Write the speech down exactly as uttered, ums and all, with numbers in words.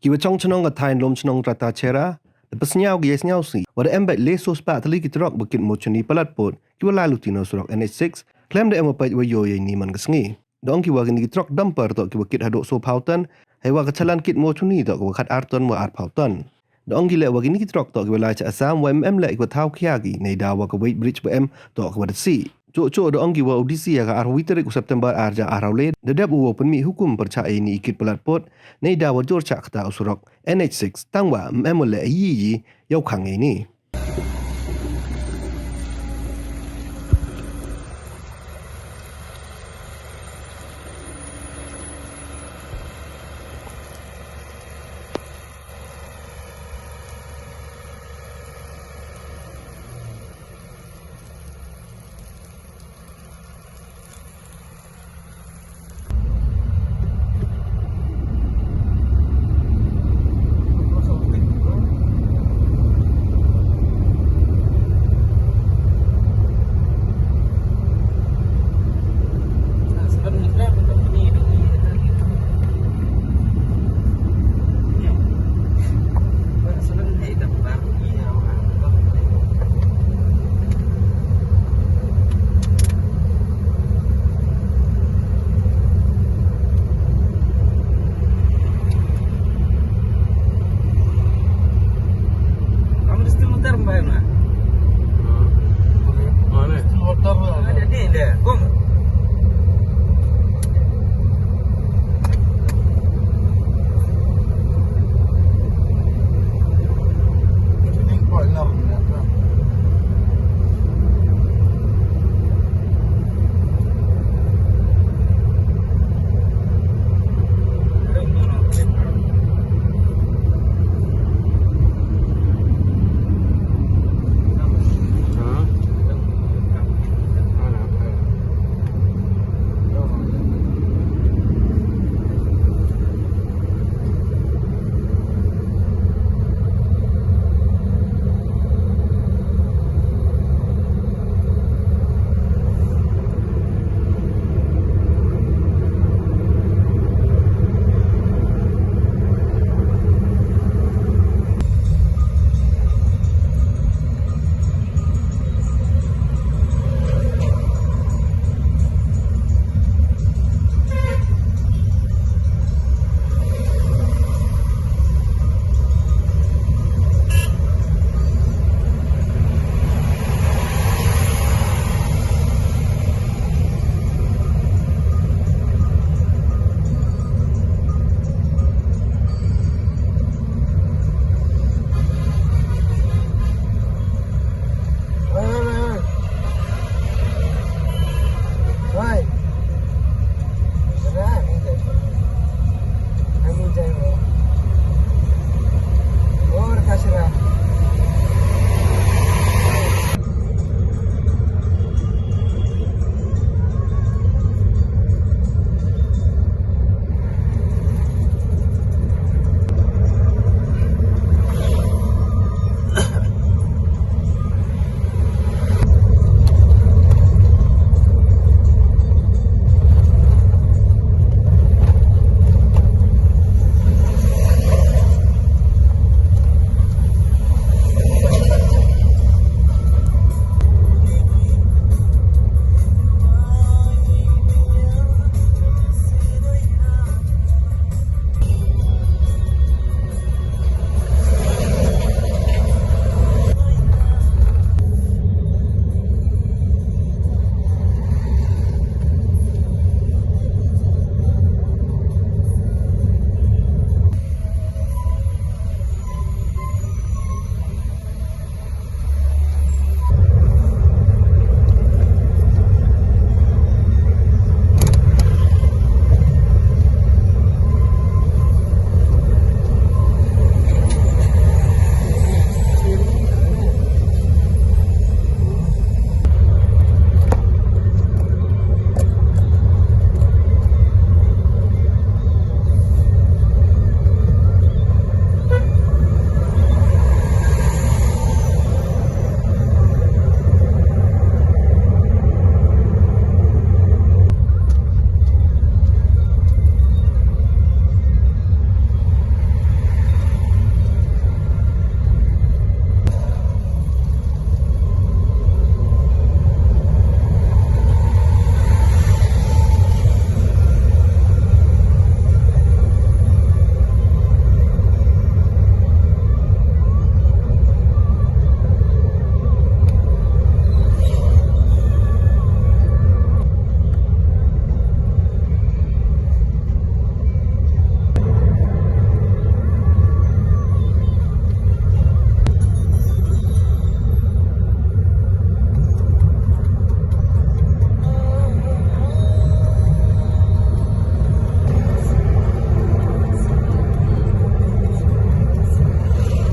Ki wa chong chnong ka thaiñ Lum Chnong Rata Chera da pynsñiaw ki ya sñiaw si wa da em beit le so spah tylli ki truck wa kit mo chuni palat pud ki wa lai luti na u surok N H six, khlem da em wa peit wa yoh ya ini man ka sngi. Da ong ki wa kini ki truck dumper toh ki wa kit haduh so phaw ton, hei wa ka chalan kit mo chuni toh ki wa khat ar ton wa ar phaw ton. Da ong ki le wa kini ki truck toh ki wa lai cha Assam, wa em em le ki wa thaw khia ki, nei da wa ka weight bridge wa em toh ki wa da si. Chok chok da ong ki wa u D C ya ka ar wi tarik u September ar ja ar le da dep u wa pynmih hukum pyrchah ini i kit palat pud, nei da wa jur chah kata u surok N H six, tang wa em em le yi yi yow khang ini.